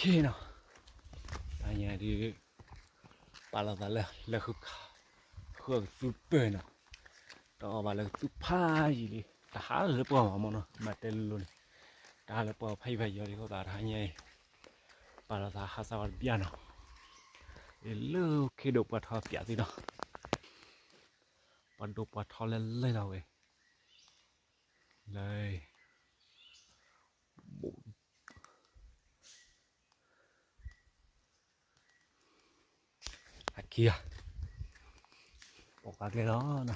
ကဲနီၤ, တဟါညါဒုး ပာ်လီၤသးလၢ လၢဃုခါ ဃုအကသူပၢၢ်နီၤ, တအီၣ်ဘၣ်လၢကသူဖးယံာ်လံ, တဟါလၢပှၢ်မးမ့ၢ်နီၤ, မ့ၢ်တဲလိၤလိၤန့ၣ်, တဟါလၢပှၢ်ဖးယံာ်ဖးယံာ်လံအဃိသတး တဟါညါအံၤ ပာ်လီၤသးဟးစၢ်ဝဲတဘျီနီၤ, လၢခ့ဒိၣ်ပှၢ်ထီပၠးသုနီၤ, ပှၤဒိၣ်ပှၤထီလၢလဲၤလီၤဝဲ လၢ အခံဂၤ ပိာ်ကါကျဲလီၤနီၤ,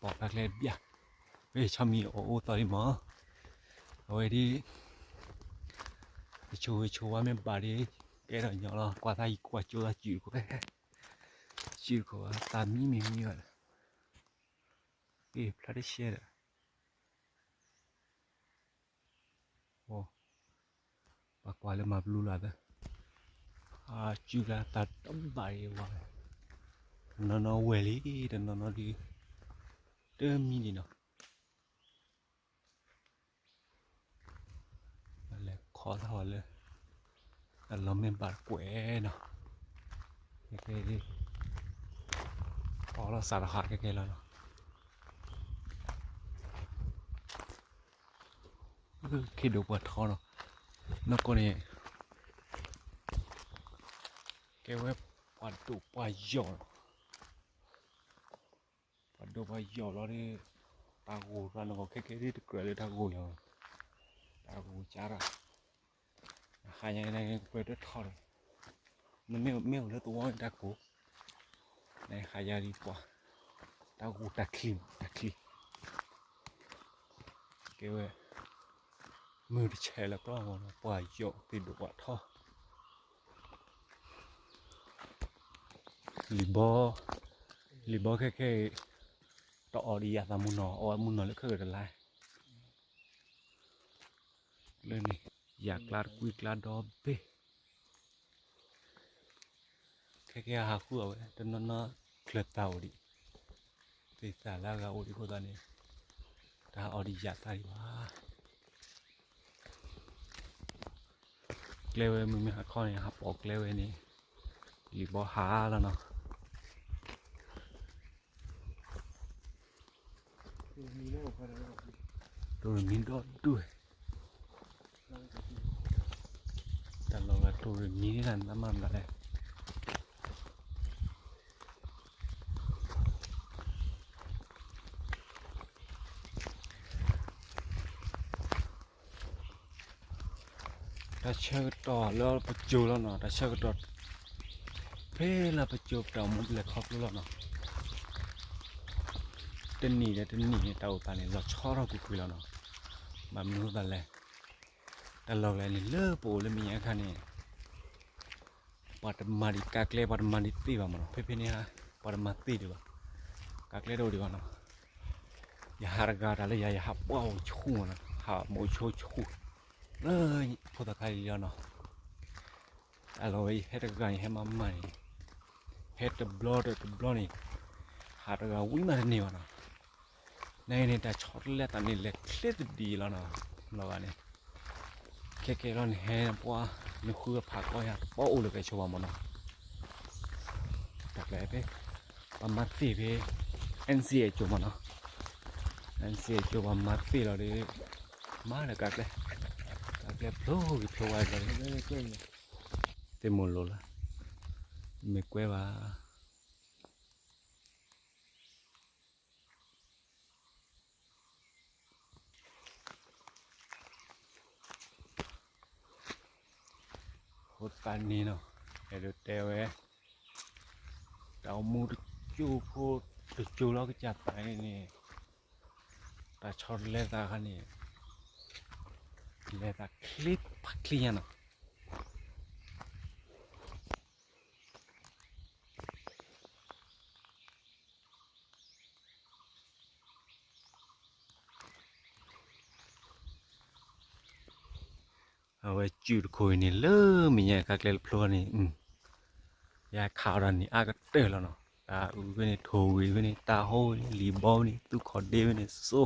ပိာ်ကါကျဲတဘျီ, ဝဲဆီမံၤအိၣ်အိၣ်သီဒံးမး, အဝဲဒ် ယဆိဝဲဆိဝါမ့ၢ်ဘၣ်ဒ် ကဲထီၣ်ညီလီၤ, ကွၢ်သးယကွၢ်ကၠိသးစုၣ်တခိၣ်, စုၣ်တခိၣ် သးမံမံၤမံၤဘၣ်, ဖျါတရှဲဒီး ပှၤကွၢ်လၢမၤပလူလၢ်သၢ, အစုၣ်ကျါသးတဘၣ်အံၤဝဲ, တနီၤနီၤဝဲၢ်လံ, တနီၤနီၤဒုး တမံဒံးနီၤ, လဲၤခီသးဝဲလၢ အလီၤမ့ၢ်ဘၣ်တကွဲးနီၤ, ခဲကဲ ခီလီၤစးတဟးခဲကဲလီၤနီၤ. ခ့ဒိၣ်ပှၤထီနီၤ, နီၢ်ကီၢ်န့ၣ် ကဲဝဲပှၤဒိၣ်ပှၤယီၢ်နီၤ, ပှၤဒိၣ်ပှၤယီၢ်လီၤဒီး တၢ်ဂိၢ်တၢ်နီၢ်ကီၢ်ခဲကဲဒ်တကြၢးလၢတၢ်ဂိၢ်လီၤ, တၢ်ဂိၢ်ကၢ်ရၣ် ဟါညါန့ၣ် ကပၢၢ်တထီဒီး နမ့ၢ်အိၣ်လၢသဝီန့ၣ်တၢ်ကိၢ်, နဟါယါဒ်ပှၤ တၢ်ဂိၢ်တၢ်ချံ တၢ်ချံ, ကဲဝဲ မုၢ်တဆဲးလၢပျီမးနီၤ ပှၤယီၢ်သ့ၣ်ဒိၣ်ပှၤထီ, လံာ်ဘီ, လံာ်ဘီခဲခဲအံၤ တအီၣ်ဒံးယၤသးမုၢ်နီၤ အီၣ်ဝဲမုၢ်နီၤလၢခဲကတလါ လၢန့ၣ် ယၤကျါတကွံကျါဒီဘ့ၣ် ခဲကဲဟးဃုအီၣ်ဝဲ တနီၤနီၤချၢၣ်သးအိၣ်ဒံး, သ့ၣ်သၣ်လၢအဂၤအိၣ်ဒံးအဃိသတးန့ၣ် တဟးအီၣ်ဒံးယၤသးဒံးဘၣ်. ကျဲဝဲမုၢ်မ့ၢ်ဟါခီန့ၣ် ဟးပိာ်ကျဲဝဲန့ၣ် လံာ်ဘီဟးလီၤနီၤ. တိၢ်ရမံဒီဒူၣ်, တၢ်လီၢ်ဂၤတိၢ်ရမံန့ၣ် နမၤမနုၤလဲၣ်. တၢ်ဆၢကတီၢ်လၢပစိၤလီၤနီၤ, တၢ်ဆၢကတီၢ် ဖဲလၢပစိၤပတၢ်အိၣ်မူပလဲၤခီဖျိလီၤနီၤ. တနံၣ်ဒီးတနံၣ်န့ၣ် တၢ်အိၣ်သးန့ၣ် လီၤဆီထီၣ်ကွ့ၢ်ကွ့ၢ်လီၤနီၤ. ဘၣ်မနုၤအဃိသတးလဲၣ်, တၢ်လီၢ်ဂၤန့ၣ် လၢပအိၣ်လၢမဲာ်ညါအခါန့ၣ် ပှၤတမၤဒံးကါကျဲ ပှၤတမၤဒံးသ့ၣ်ဘၣ်မးနီၤ. ဖဲဖဲန့ၣ်ဧါ ပှၤတမၤသ့ၣ်ဒံးဘၣ်, ကါကျဲတအိၣ်ဒံးဘၣ်နီၤ. ယဟးတဂၤတၢ်လၢယၤ ယဟးပှၢ်အိၣ်ဆူၣ်မးနီၤ, ဟးမိၢ်ဆိဆူၣ် လၢဖိသၣ်ခါလံလီၤနီၤ. တၢ်လီၢ်ဝဲအံၤ ဟဲတဂၤန့ၣ် ဟဲမၤမၤန့ၣ်, ဟဲတဘျီဒီးတဘျီန့ၣ် ဟးတဂၤဝံၤမးတန့ၢ်ဘၣ်နီၤ. နန့ၣ် တၢ်ဆီတလဲသးန့ၣ် လဲၤချ့သဒံးလီၤနီၤ, လီၤဂာ်န့ၣ် ခဲကဲလီၤန့ၣ် ဟဲပှၢ် နဃုဖးကီယၤတပီၢ်အိၣ်လၢကဲဆိဘၣ်မးနီၤ. တၢ်ကျဲဖဲ ပှၤမၤသ့ၣ်ဖဲ NCA အစိၤမးနီၤ, NCA အစိၤပှၤမၤသ့ၣ်လီၤဒီး မၤလၢကါကျဲ, ကါကျဲဖျိဂ့ၤဖျိဝါလီၤ, သ့ၣ်မိၢ်လိၤလီၤ, မ့ၢ်ကွဲဘၣ် အဃိသတးန့ၣ်နီၤ, အဲၣ်ဒိးတဲဝဲ တၢ်အိၣ်မူတစိၤဖိတစိၤလီၤကစၢ်သးန့ၣ်, တၢ်ဆီတလဲသးခါန့ၣ် လဲၤသးချ့ဖးချ့ညါနီၤ. အဝဲစုၣ်တခိၣ်အံၤန့ၣ် လၢမဲာ်ညါကါကျဲတဖျိန့ၣ်, ယခးအီၤဒီးန့ၣ် အါကတၢၢ်လီၤနီၤ. တၢ်အုၣ်ဝဲန့ၣ် ထိၣ်ဝံၤဝဲန့ၣ် တၢ်ဟိဝဲန့ၣ် လံာ်ဘီဝဲန့ၣ် သူခိၣ်ဒ့ဝဲန့ၣ် စိ,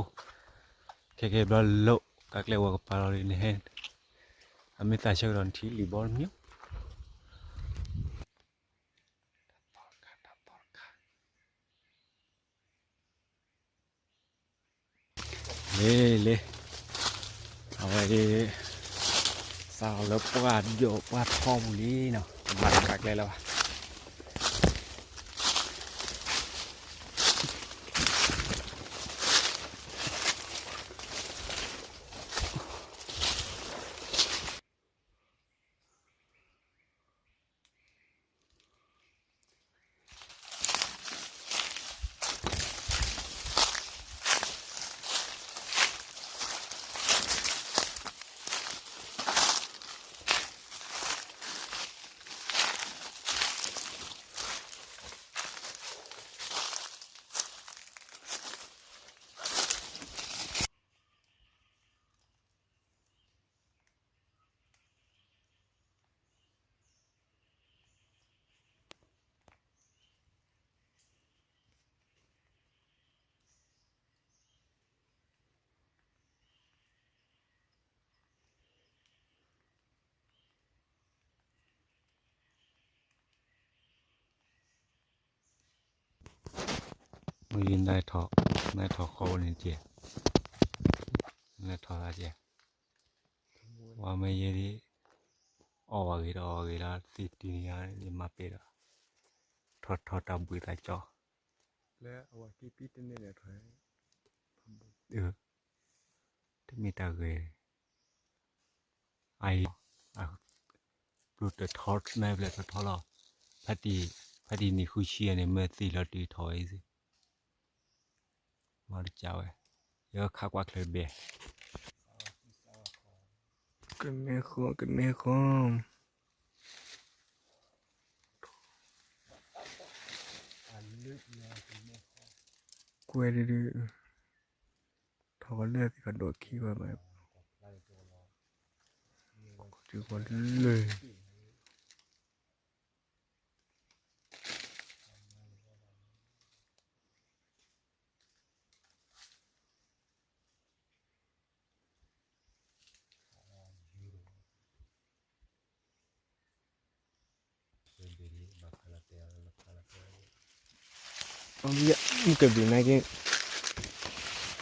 ခဲကဲဘျီလၢ ကါကျဲဝဲကပၤလီၤဒ်န့ၣ်ဟဲ, အမ့ၢ်သးဆၢကဒီးနထံၣ်လံာ်ဘီတမံၤ, လ့လ့, အဝဲဒ် စးလီၤလၢပှၢ်ဒိၣ်ပှၢ်ထီပူၤလံနီၤ, မၤတကးကျဲလၢၤဘၣ်. မ့ၢ်ယနထီၣ်, နထီၣ်ဃီဝဲန့ၣ်ကဲ, နထီၣ်သးကဲ, ဝဲမ့ၢ်ယဲဒ်, အီၣ်ဝဲဂ့ၤဒီးအီၣ်ဝဲဂ့ၤလီၤ သ့ၣ်တံၢ်န့ၣ်ယမၤပဲာ်ဒီး, ထီၣ်ထီၣ်တၢ်ဘှံးသးကၠီ, လၢအဝဲက့ၤပံတန့ၢ်ဒီးထွဲ, တမ့ၢ်တၢ်ဂ့ၤ, အံၤ, ပျိတထီနၢ်ပျဲၢ်ထီထီလီၤ, ဖါတံၢ်, ဖါတံၢ်နံၣ်ဃုဆံအန့ၣ် မ့ၢ်သ့ၣ်လီၤတုၤထီၣ်ဝဲအံၤစ့ၢ်, မၤတကးဝဲ, ယခးကွၢ်ချၢတဘ့ၣ်, ကနဲဃီ ကနဲဃီ, ကွဲဒုဒု, ထီၣ်ကလၢသ့ၣ်ကဒီးခံဝဲဘၣ်, ကီၢ်တုၤကီၢ်လၢ မုၢ်ကဘ့ၣ်နာ်က့,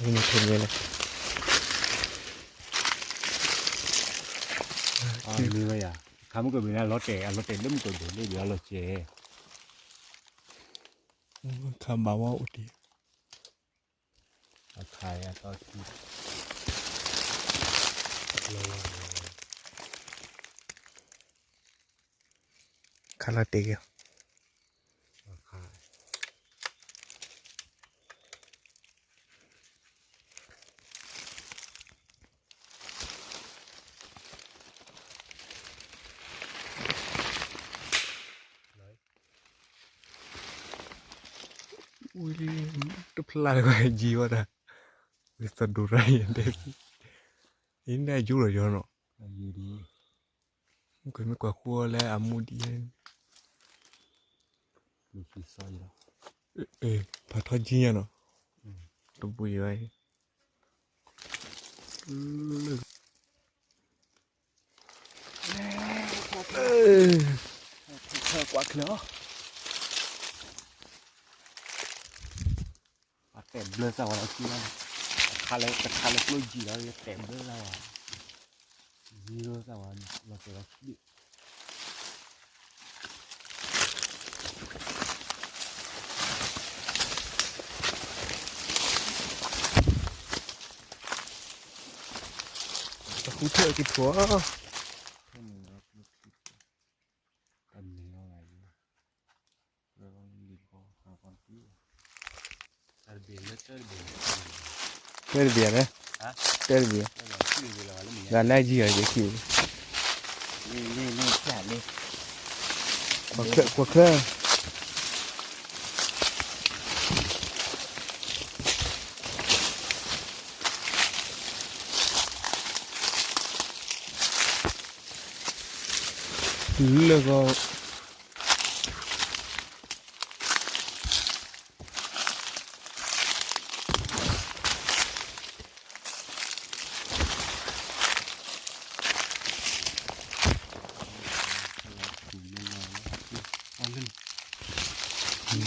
မုၢ်ကဘ့ၣ်နာ်က့, မ့ၢ်ဝဲယၤ, ခါမုၢ်ကဘ့ၣ်န့ၣ် အလီၤတဲာ် အလီၤတဲာ်လၢမုၢ်ကဘ့ၣ်လၢဒ်အလီၤစဲး, ခါဘၣ်ဝဲအိၣ်တ့ၢ် အခါအံၤအသီခံ, ခါလီၤတဲာ်က့ၤ, ဝံၤလံ, တဖျါလၢယံၤဝဲဒၣ်, ဝံၤသဒိၣ်ရၢ်ယဲၢ်ဒဲး, အံၤန့ၣ်ယူၤလီၤယီၤနီၤ, မ့ၢ်ကွၢ်ဃိလၢအမူဒံး, ဖးထီကံညါနီၤ, တဘှံးဝဲ ကွၢ်ချၢ, အတဲာ်ဘျၢသးဝဲလီၤခံလီၤ, တခါလၢကျိယံာ်လီၤ ယတဲာ်ဘျၢသးဝဲ, ယံာ်လီၤသးဝဲ, လီၤတဲာ်လီၤခံဒံး တဃုထၢက့ၤထိၣ်, တၢ်န့ၣ်လီၤ, တၢ်တဘ့ၣ်န့ၣ်, တၢ်တဘ့ၣ်, ဒ်လဲၣ်ယံၤအီၤယခံ, ကွၢ်ချၢ, ကွၢ်ချၢ လၢဂီၤ, အဲၣ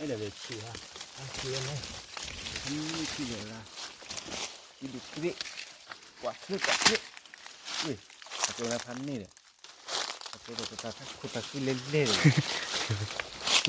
်ဒိးဝဲဆံးဧါ, အဆံးဝဲလဲၣ်, အမ့ၢ်ဆံးလဲၣ်လၢ, ဆံးဒုးချ့, ကွၢ်ချ့ကွၢ်ချ့, ဝ့ၢ်, အကဲဝဲဖးန့ၣ်ဒီး, အကဲဒီးတၢ်ခိၣ်တၢ်ဃံလဲၣ်လဲၣ်ဒီး,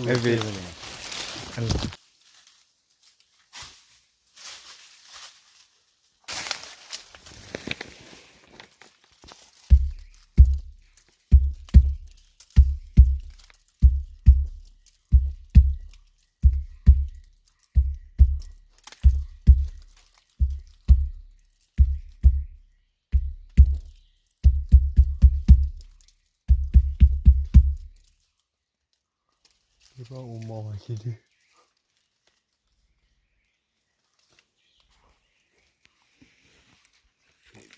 ဝ့ၢ်န့ၣ် ယဘၣ်အိၣ်မီၢ်ဝဲဆံးဒုး,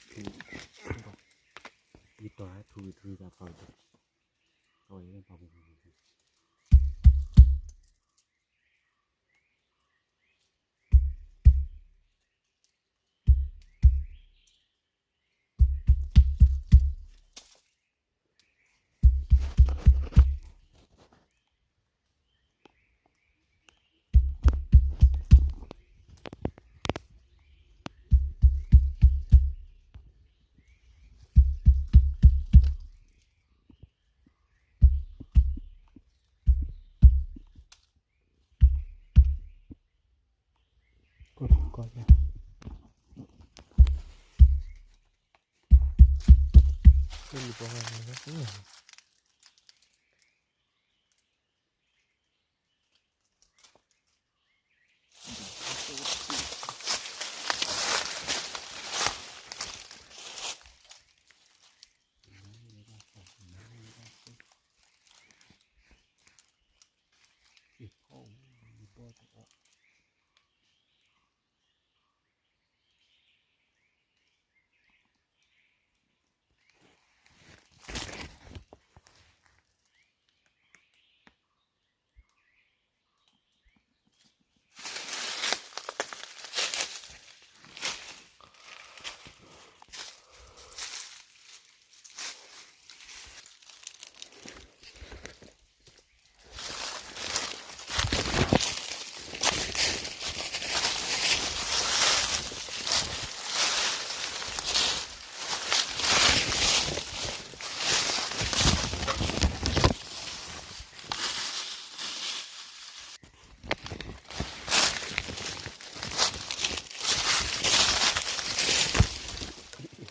ယတီၢ်ထူဝံၤထူဝံၤတၢ်ဖီတၢ်, အဝဲ ကီ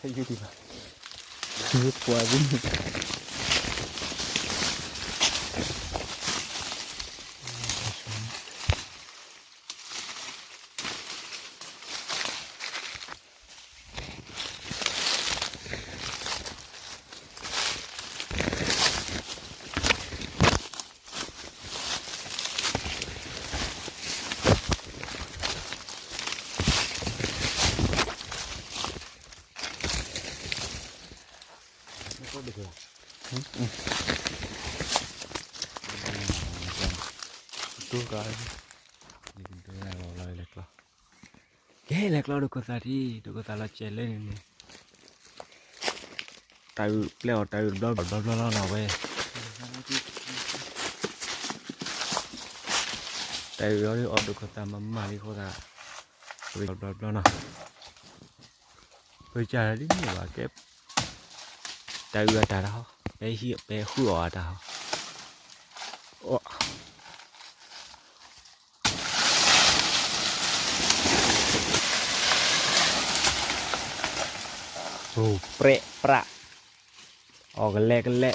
ၢ်ကီၢ်, ယုၢ်ဒံးဘၣ်, ယုၢ်ပှၤဒ်န့ၣ်, တူၢ်ကါ, လဲၤကျီ, ကဲ လဲၤကျီဒိခိၣ်သၣ်ထံ, ဒိခိၣ်သၣ်လီၤစဲးလၢန့ၣ်န့ၣ်, တၢ်အုးပျဲအီၤ တၢ်အုးတဘျီဘျီဘျီလီၤနီၤဝဲ, တၢ်အုးအီၤဒ်အီၤဒိခိၣ်သၣ်မၤမၤလံအဃိသတး, တဘျီဘျီနီၤ, ပကစၢ်ဒ်န့ၣ်ဘၣ်ကဲ, တၢ်အုးအတၢ်တဟီ, ပဲဟံၣ်ပဲဃုအီၤအတၢ်ဟီ, အိၣ် ပြဲးပြး, အီၣ်ကလဲကလဲ,